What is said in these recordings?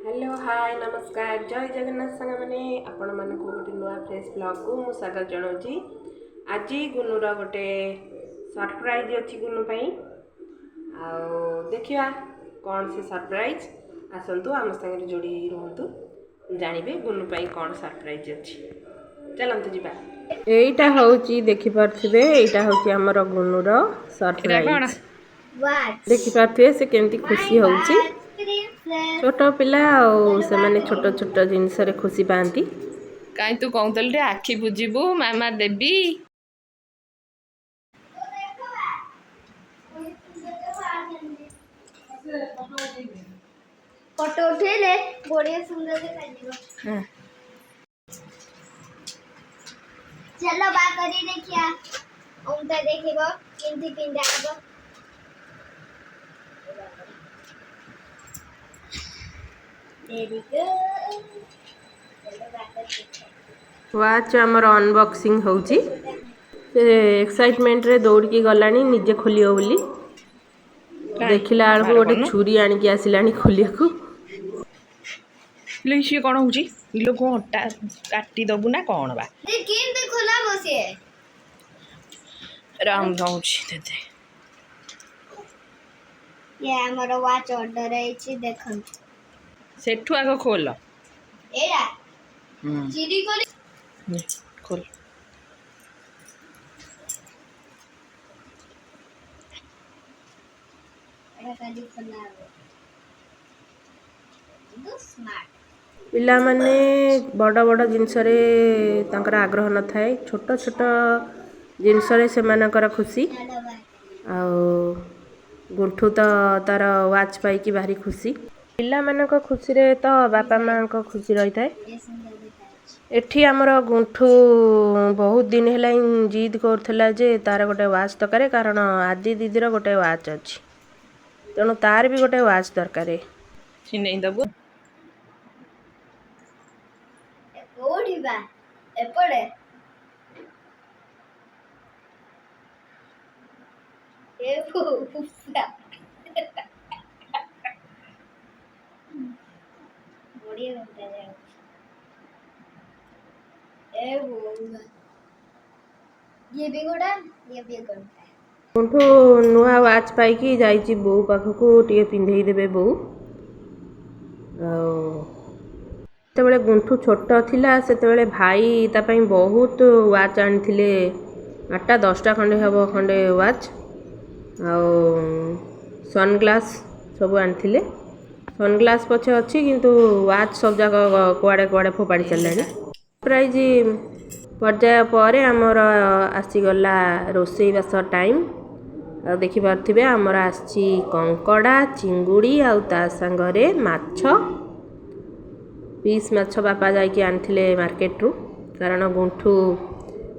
Hello, ହାଏ, ନମସ୍କାର, ଜୟ ଜଗନ୍ନାଥ ସାଙ୍ଗମାନେ। ଆପଣମାନଙ୍କୁ ଗୋଟେ ନୂଆ ଫ୍ରେଶ୍ ବ୍ଲଗ୍କୁ ମୁଁ ସ୍ୱାଗତ ଜଣାଉଛି। ଆଜି ଗୁନୁର ଗୋଟେ ସରପ୍ରାଇଜ୍ ଅଛି ଗୁନୁ ପାଇଁ। ଆଉ ଦେଖିବା କ'ଣ ସେ ସରପ୍ରାଇଜ୍। ଆସନ୍ତୁ, ଆମ ସାଙ୍ଗରେ ଯୋଡ଼ି ହେଇ ରୁହନ୍ତୁ, ଜାଣିବେ ଗୁନୁ ପାଇଁ କ'ଣ ସରପ୍ରାଇଜ୍ ଅଛି। ଚାଲନ୍ତୁ ଯିବା। ଏଇଟା ହେଉଛି, ଦେଖିପାରୁଥିବେ, ଏଇଟା ହେଉଛି ଆମର ଗୁନୁର ସରପ୍ରାଇଜ୍। ଦେଖିପାରୁଥିବେ ସେ କେମିତି ଖୁସି ହେଉଛି। ଛୋଟ ପିଲା ଆଉ ସେମାନେ ଛୋଟ ଛୋଟ ଜିନିଷରେ ଖୁସି ପାଆନ୍ତି। କାଇଁ, ତୁ କହୁଥିଲୁ ଟିକେ ଆଖି ବୁଜିବୁ, ମାମା ଦେବି। ଫଟୋ ଉଠେଇଲେ ବଢିଆ ସୁନ୍ଦର ଦେଖାଯିବ। ଚାଲ, ବା କରି ଦେଖିବା। ଓମଟା ଦେଖିବ କେମିତି ପିନ୍ଧା ହବ। Very good. ଚାଲ, ବା କରି ଦେଖିବା। ୱାଚ୍ ଆମର ଅନବକ୍ସିଂ ହେଉଛି। ସେ ଏକ୍ସାଇଟମେଣ୍ଟରେ ଦୌଡ଼ିକି ଗଲାଣି ନିଜେ ଖୋଲିବ ବୋଲି। ଦେଖିଲା ବେଳକୁ ବାହାର ଗୋଟେ କରୁନୁ। ଛୁରୀ ଆଣିକି ଆସିଲାଣି ଖୋଲିବାକୁ। ଇଲୋ, ସିଏ କ'ଣ ହଉଛି? ଇଲୋ, କ'ଣ ଅଟା କାଟି ଦବୁ ନା କ'ଣ ବା? ଏ କେମିତି ଖୋଲାବ ସିଏ? ରାମ ଦଉଛି ତତେ। ଇଏ ଆମର ୱାଚ୍ ଅର୍ଡର ହେଇଛି, ଦେଖନ୍ତୁ। ସେଠୁ ଆଗ ଖୋଲ। ଏଇଟା ଚିରି କରି। ନେ, ଖୋଲ। ଏଇଟା କାଲି ଖୋଲା ହବ। କିନ୍ତୁ ସ୍ମାର୍ଟ। ପିଲାମାନେ ବଡ଼ ବଡ଼ ଜିନିଷରେ ତାଙ୍କର ଆଗ୍ରହ ନଥାଏ। ଛୋଟ ଛୋଟ ଜିନିଷରେ ସେମାନଙ୍କର ଖୁସି। ଚାଲ ବା। ଆଉ ଗୁଣ୍ଠୁ ତ ତାର ୱାଚ୍ ପାଇକି ଭାରି ଖୁସି। ପିଲାମାନଙ୍କ ଖୁସିରେ ତ ବାପା ମାଆଙ୍କ ଖୁସି ରହିଥାଏ। ଏ ସୁନ୍ଦର ଦେଖାଯାଉଛି। ଏଠି ଆମର ଗୁଣ୍ଠୁ ବହୁତ ଦିନ ହେଲାଣି ଜିଦ୍ କରୁଥିଲା ଯେ ତାର ଗୋଟେ ୱାଚ୍ ଦରକାର, କାରଣ ଆଦି ଦିଦିର ଗୋଟେ ୱାଚ୍ ଅଛି, ତେଣୁ ତାର ବି ଗୋଟେ ୱାଚ୍ ଦରକାର। ଚିହ୍ନେଇ ଦବୁ। ଏ କୋଉଠି ବା? ଏପଟେ ଏ ବୋଉ, ବଢିଆ ଘଣ୍ଟା ଯାଉଛି। ଏ ବୋଉ, ଇଏ ବି ଗୋଟା, ଇଏ ବି ଘଣ୍ଟା। ଗୁଣ୍ଠୁ ନୂଆ ୱାଚ୍ ପାଇକି ଯାଇଛି ବୋଉ ପାଖକୁ, ଟିକେ ପିନ୍ଧେଇ ଦେବେ ବୋଉ। ଆଉ ଯେତେବେଳେ ଗୁଣ୍ଠୁ ଛୋଟ ଥିଲା, ସେତେବେଳେ ଭାଇ ତା ପାଇଁ ବହୁତ ୱାଚ୍ ଆଣିଥିଲେ। 8ଟା 10ଟା ଖଣ୍ଡେ ହେବ ଖଣ୍ଡେ ୱାଚ୍ ଆଉ ସନଗ୍ଲାସ୍ ସବୁ ଆଣିଥିଲେ। ସନଗ୍ଲାସ୍ ପଛେ ଅଛି, କିନ୍ତୁ ୱାଚ୍ ସବୁ ଯାକ କୁଆଡ଼େ କୁଆଡ଼େ ଫୋପାଡ଼ି ସାରିଲାଣି। ସରପ୍ରାଇଜ୍ ପର୍ଯ୍ୟାୟ ପରେ ଆମର ଆସିଗଲା ରୋଷେଇବାସ ଟାଇମ୍। ଆଉ ଦେଖିପାରୁଥିବେ, ଆମର ଆସିଛି କଙ୍କଡ଼ା, ଚିଙ୍ଗୁଡ଼ି ଆଉ ତା ସାଙ୍ଗରେ ମାଛ ପିସ୍। ମାଛ ବାପା ଯାଇକି ଆଣିଥିଲେ ମାର୍କେଟରୁ, କାରଣ ଗୁଣ୍ଠୁ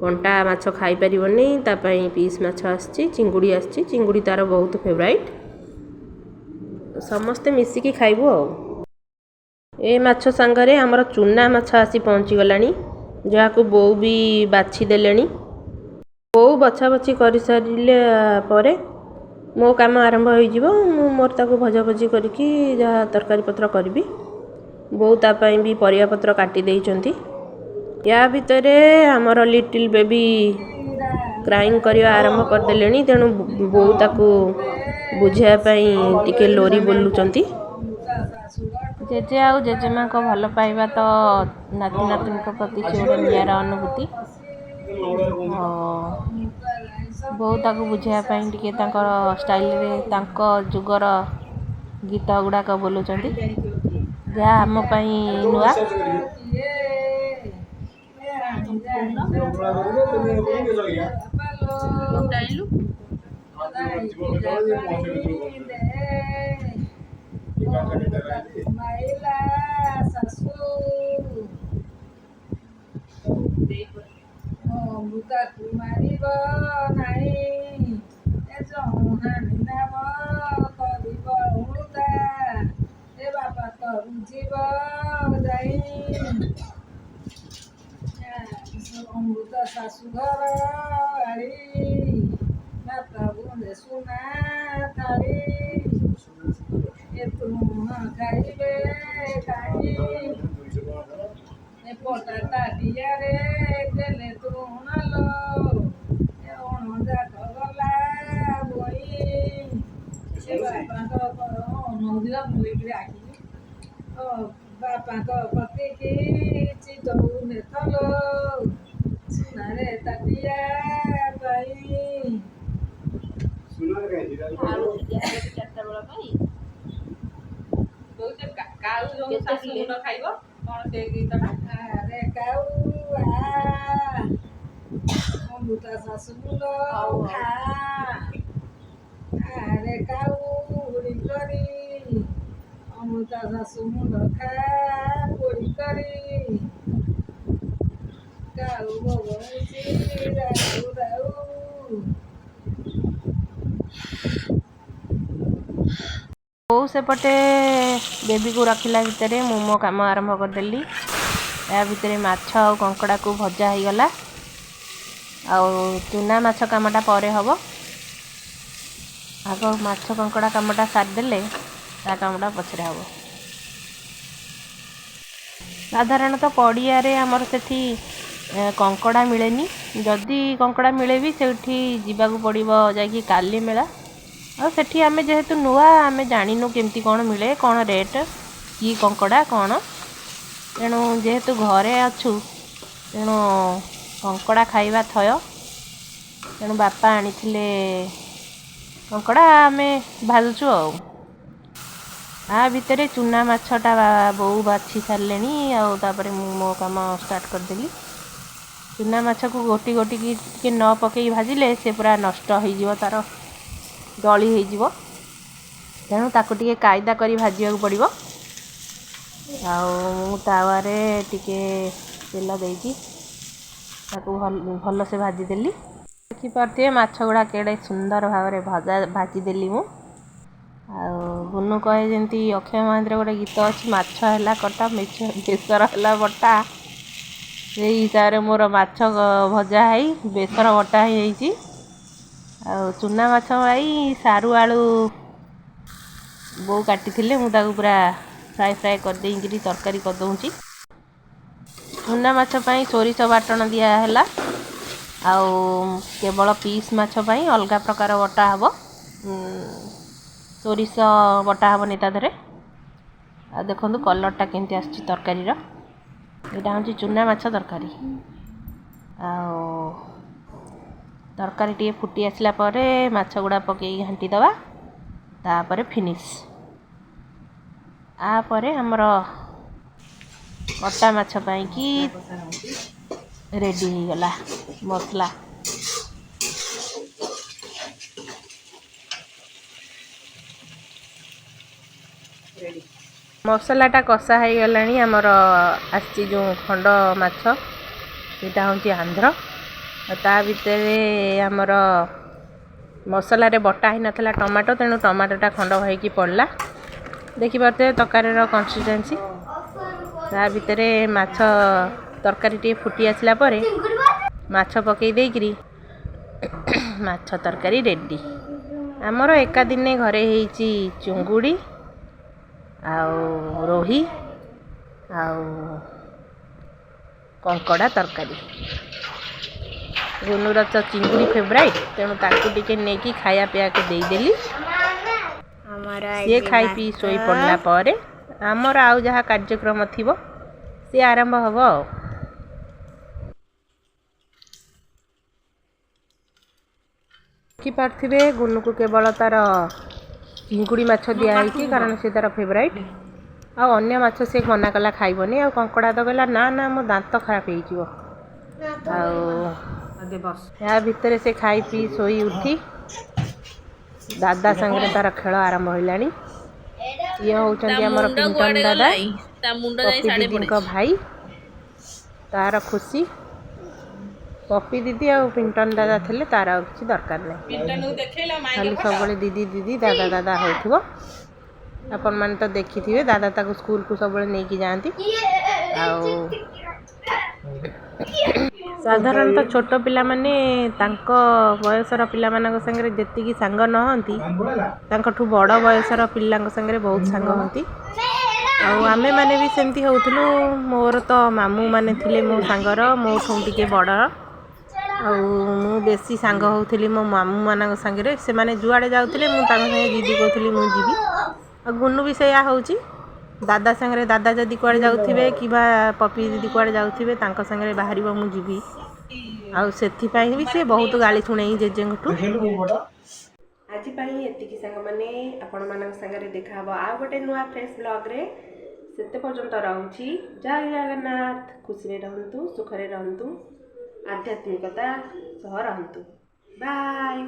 କଣ୍ଟା ମାଛ ଖାଇପାରିବନି। ତା ପାଇଁ ପିସ୍ ମାଛ ଆସିଛି, ଚିଙ୍ଗୁଡ଼ି ଆସିଛି। ଚିଙ୍ଗୁଡ଼ି ତାର ବହୁତ ଫେଭରାଇଟ୍। ସମସ୍ତେ ମିଶିକି ଖାଇବୁ। ଆଉ ଏ ମାଛ ସାଙ୍ଗରେ ଆମର ଚୁନା ମାଛ ଆସି ପହଞ୍ଚିଗଲାଣି, ଯାହାକୁ ବୋଉ ବି ବାଛି ଦେଲେଣି। ବୋଉ ବଛା ବଛି କରିସାରିଲା ପରେ ମୋ କାମ ଆରମ୍ଭ ହୋଇଯିବ। ମୁଁ ମୋର ତାକୁ ଭଜାଭଜି କରିକି ଯାହା ତରକାରୀ ପତ୍ର କରିବି। ବୋଉ ତା ପାଇଁ ବି ପରିବା ପତ୍ର କାଟି ଦେଇଛନ୍ତି। ୟା ଭିତରେ ଆମର ଲିଟିଲ୍ ବେବି କ୍ରାଇଂ କରିବା ଆରମ୍ଭ କରିଦେଲେଣି, ତେଣୁ ବୋଉ ତାକୁ ବୁଝାଇବା ପାଇଁ ଟିକେ ଲୋରି ବୋଲୁଛନ୍ତି। ଜେଜେ ଆଉ ଜେଜେମାଙ୍କ ଭଲ ପାଇବା ତ ନାତି ନାତୁଣୀଙ୍କ ପ୍ରତି ସେ ଗୋଟେ ନିଆରା ଅନୁଭୂତି। ଆଉ ବୋଉ ତାକୁ ବୁଝାଇବା ପାଇଁ ଟିକେ ତାଙ୍କର ଷ୍ଟାଇଲରେ ତାଙ୍କ ଯୁଗର ଗୀତ ଗୁଡ଼ାକ ବୋଲୁଛନ୍ତି, ଯାହା ଆମ ପାଇଁ ନୂଆ। କୋଉଟା ଆଣିଲୁ? ମାଇଲା ଶାଶୁ ଅମୃତାକୁ ମାରିବ ନାହିଁ, ଏ ଚଉହାଣି ନାମ କରିବ ଅମୃତା, ଏ ବାପା ତ ବୁଝିବ ଯାଇ। ଅମୃତ ଶାଶୁ ଘର ଆଳି, ଭାତ ବୁନ୍ଦେ ସୁନା ଥାଳି, ଏ ତୁଣ ଖାଇବେ କାହିଁ? ଏ ପଟା ତାଟିଆରେ ଦେଲେ ତୁଣ ଲୋ, ଏ ଅଣଯାକ ଗଲା ବୋଇ। ଏ ବାପାଙ୍କ ଅନଉଥିଲା ବୁଲିକିରି ଆଖିକି। ଓ ବାପାଙ୍କ କତିକି ଚିତଉ ନେଥଲୋ, ସୁନାରେ ତାଟିଆ ପାଇଁ। ଆଳୁ ସିଝା ହବ 4ଟା ବେଳ ପାଇଁ। ବୋଉ ସେ କାଉ ଯୋଉ କେତେ ଶାଶୁ କିଲେ? ମୁଣ୍ଡ ଖାଇବ କଣ ସେ ଗୀତଟା? ଆରେ କାଉଆ, ଅମୃତା ଶାଶୁ ମୁଣ୍ଡ ହଉ, ହଉ। ଖା। ଆରେ କାଉ ଉଡ଼ି କରି, ଅମୃତା ଶାଶୁ ମୁଣ୍ଡ ଖା ପୋଡ଼ି କରି। କାଉ ବୋବଉଛି ରାଉ ରାଉ। ବୋଉ ସେପଟେ ବେବିକୁ ରଖିଲା ଭିତରେ ମୁଁ ମୋ କାମ ଆରମ୍ଭ କରିଦେଲି। ୟା ଭିତରେ ମାଛ ଆଉ କଙ୍କଡ଼ାକୁ ଭଜା ହେଇଗଲା, ଆଉ ଚୁନା ମାଛ କାମଟା ପରେ ହେବ। ଆଗ ମାଛ କଙ୍କଡ଼ା କାମଟା ସାରିଦେଲେ ତା କାମଟା ପଛରେ ହେବ। ସାଧାରଣତଃ ପଡ଼ିଆରେ ଆମର ସେଠି କଙ୍କଡ଼ା ମିଳେନି। ଯଦି କଙ୍କଡ଼ା ମିଳେ ବି ସେଇଠି ଯିବାକୁ ପଡ଼ିବ ଯାଇକି କାଲିମେଳା। ଆଉ ସେଠି ଆମେ ଯେହେତୁ ନୂଆ, ଆମେ ଜାଣିନୁ କେମିତି କ'ଣ ମିଳେ, କ'ଣ ରେଟ୍, କି କଙ୍କଡ଼ା କ'ଣ। ତେଣୁ ଯେହେତୁ ଘରେ ଅଛୁ, ତେଣୁ କଙ୍କଡ଼ା ଖାଇବା ଥୟ। ତେଣୁ ବାପା ଆଣିଥିଲେ କଙ୍କଡ଼ା, ଆମେ ଭାଜୁଛୁ। ଆଉ ଆ ଭିତରେ ଚୁନା ମାଛଟା ବୋଉ ବାଛି ସାରିଲେଣି, ଆଉ ତାପରେ ମୁଁ ମୋ କାମ ଷ୍ଟାର୍ଟ କରିଦେଲି। ଚୁନା ମାଛକୁ ଗୋଟି ଗୋଟିକି ଟିକେ ନ ପକେଇ ଭାଜିଲେ ସେ ପୁରା ନଷ୍ଟ ହେଇଯିବ, ତାର ଦଳି ହେଇଯିବ। ତେଣୁ ତାକୁ ଟିକେ କାଇଦା କରି ଭାଜିବାକୁ ପଡ଼ିବ। ଆଉ ମୁଁ ତାୱାରେ ଟିକେ ତେଲ ଦେଇକି ତାକୁ ଭଲସେ ଭାଜିଦେଲି। ଦେଖିପାରୁଥିବେ ମାଛ ଗୁଡ଼ା କେଡ଼େ ସୁନ୍ଦର ଭାବରେ ଭାଜିଦେଲି ମୁଁ। ଆଉ ଗୁନୁ କହେ, ଯେମିତି ଅକ୍ଷୟ ମହାନ୍ତିର ଗୋଟେ ଗୀତ ଅଛି, ମାଛ ହେଲା କଟା, ବେସର ହେଲା ବଟା, ସେଇ ହିସାବରେ ମୋର ମାଛ ଭଜା ହେଇ ବେସର ବଟା ହେଇଯାଇଛି। ଆଉ ଚୁନା ମାଛ ପାଇଁ ସାରୁ ଆଳୁ ବୋଉ କାଟିଥିଲେ, ମୁଁ ତାକୁ ପୁରା ଫ୍ରାଏ ଫ୍ରାଏ କରିଦେଇକିରି ତରକାରୀ କରିଦେଉଛି। ଚୁନା ମାଛ ପାଇଁ ସୋରିଷ ବାଟଣ ଦିଆହେଲା, ଆଉ କେବଳ ପିସ୍ ମାଛ ପାଇଁ ଅଲଗା ପ୍ରକାର ବଟା ହେବ, ସୋରିଷ ବଟା ହେବନି ତା ଦେହରେ। ଆଉ ଦେଖନ୍ତୁ କଲର୍ଟା କେମିତି ଆସୁଛି ତରକାରୀର। ଏଇଟା ହେଉଛି ଚୁନା ମାଛ ତରକାରୀ। ଆଉ ତରକାରୀ ଟିକେ ଫୁଟି ଆସିଲା ପରେ ମାଛ ଗୁଡ଼ା ପକେଇକି ଘାଣ୍ଟି ଦେବା, ତାପରେ ଫିନିଶ୍। ତାପରେ ଆମର କଟା ମାଛ ପାଇଁକି ରେଡ଼ି ହେଇଗଲା ମସଲା। ମସଲାଟା କଷା ହେଇଗଲାଣି। ଆମର ଆସିଛି ଯେଉଁ ଖଣ୍ଡ ମାଛ, ସେଇଟା ହେଉଛି ଆନ୍ଧ୍ର। ଆଉ ତା ଭିତରେ ଆମର ମସଲାରେ ବଟା ହେଇନଥିଲା ଟମାଟୋ, ତେଣୁ ଟମାଟୋଟା ଖଣ୍ଡ ହେଇକି ପଡ଼ିଲା। ଦେଖିପାରୁଥିବେ ତରକାରୀର କନସିଷ୍ଟେନ୍ସି। ତା ଭିତରେ ମାଛ ତରକାରୀ ଟିକେ ଫୁଟି ଆସିଲା ପରେ ମାଛ ପକେଇ ଦେଇକିରି ମାଛ ତରକାରୀ ରେଡ଼ି। ଆମର ଏକା ଦିନେ ଘରେ ହେଇଛି ଚୁଙ୍ଗୁଡ଼ି ଆଉ ରୋହି ଆଉ କଙ୍କଡ଼ା ତରକାରୀ। ଗୁନୁର ତ ଚିଙ୍ଗୁଡ଼ି ଫେଭରାଇଟ୍, ତେଣୁ ତାକୁ ଟିକେ ନେଇକି ଖାଇବା ପିଇବାକୁ ଦେଇଦେଲି। ଆମର ସିଏ ଆଜି ଖାଇ ପିଇ ଭାତ ଶୋଇ ପଡ଼ିଲା ପରେ ଆମର ଆଉ ଯାହା କାର୍ଯ୍ୟକ୍ରମ ଥିବ ସିଏ ଆରମ୍ଭ ହେବ। ଆଉ ଦେଖିପାରୁଥିବେ ଗୁନୁକୁ କେବଳ ତାର ଚିଙ୍ଗୁଡ଼ି ମାଛ ଦିଆହେଇଛି, କାରଣ ସେ ତାର ଫେଭରାଇଟ୍। ଆଉ ଅନ୍ୟ ମାଛ ସେ ମନା କଲା ଖାଇବନି। ଆଉ କଙ୍କଡ଼ା ତ କହିଲା, ନା ନା, ମୋ ଦାନ୍ତ ଖରାପ ହେଇଯିବ। ଆଉ ୟା ଭିତରେ ସେ ଖାଇ ପିଇ ଶୋଇ ଉଠି ଦାଦା ସାଙ୍ଗରେ ତାର ଖେଳ ଆରମ୍ଭ ହେଲାଣି। ଇଏ ତା ହେଉଛନ୍ତି ଆମର ମୁଣ୍ଡ ପିଣ୍ଟନ କୁଆଡେ ଦାଦା, ଗଲା? ତା ମୁଣ୍ଡ ଯାଇ ପପି ସାଡେ ଦିଦିଙ୍କ ପଡିଛି। ଭାଇ। ତାର ଖୁସି ପପି ଦିଦି ଆଉ ପିଣ୍ଟନ ଦାଦା ଥିଲେ ତାର ଆଉ କିଛି ଦରକାର ନାହିଁ। ପିଣ୍ଟନକୁ ଦେଖେଇଲା ମାଇଁଙ୍କ ଖାଲି ଫଟୋ। ସବୁବେଳେ ଦିଦି ଦିଦି, ଦାଦା ଦାଦା ହେଉଥିବ। ଆପଣମାନେ ତ ଦେଖିଥିବେ, ଦାଦା ତାକୁ ସ୍କୁଲକୁ ସବୁବେଳେ ନେଇକି ଯାଆନ୍ତି। ଆଉ ସାଧାରଣତଃ ଛୋଟ ପିଲାମାନେ ତାଙ୍କ ବୟସର ପିଲାମାନଙ୍କ ସାଙ୍ଗରେ ଯେତିକି ସାଙ୍ଗ ନ ହୁଅନ୍ତି, ତାଙ୍କଠୁ ବଡ଼ ବୟସର ପିଲାଙ୍କ ସାଙ୍ଗରେ ବହୁତ ସାଙ୍ଗ ହୁଅନ୍ତି। ଆଉ ଆମେମାନେ ବି ସେମିତି ହେଉଥିଲୁ। ମୋର ତ ମାମୁଁମାନେ ଥିଲେ ମୋ ସାଙ୍ଗର, ମୋଠୁ ଟିକେ ବଡ଼। ଆଉ ମୁଁ ବେଶୀ ସାଙ୍ଗ ହେଉଥିଲି ମୋ ମାମୁଁମାନଙ୍କ ସାଙ୍ଗରେ। ସେମାନେ ଯୁଆଡ଼େ ଯାଉଥିଲେ, ମୁଁ ତାଙ୍କ ସାଙ୍ଗେ ଜିଦି କରୁଥିଲି ମୁଁ ଯିବି। ଆଉ ଗୁନୁ ବି ସେଇଆ ହେଉଛି ଦାଦା ସାଙ୍ଗରେ। ଦାଦା ଯଦି କୁଆଡ଼େ ଯାଉଥିବେ କିମ୍ବା ପପି ଦିଦି କୁଆଡ଼େ ଯାଉଥିବେ, ତାଙ୍କ ସାଙ୍ଗରେ ବାହାରିବ, ମୁଁ ଯିବି। ଆଉ ସେଥିପାଇଁ ବି ସେ ବହୁତ ଗାଳି ଶୁଣେଇ ଜେଜେଙ୍କଠୁ। ଆଜି ପାଇଁ ଏତିକି ସାଙ୍ଗମାନେ। ଆପଣମାନଙ୍କ ସାଙ୍ଗରେ ଦେଖାହବ ଆଉ ଗୋଟେ ନୂଆ ଫ୍ରେଶ୍ ବ୍ଲଗ୍ରେ। ସେତେ ପର୍ଯ୍ୟନ୍ତ ରହୁଛି। ଜୟ ଜଗନ୍ନାଥ। ଖୁସିରେ ରହନ୍ତୁ, ସୁଖରେ ରହନ୍ତୁ, ଆଧ୍ୟାତ୍ମିକତା ସହ ରହନ୍ତୁ। ବାଏ।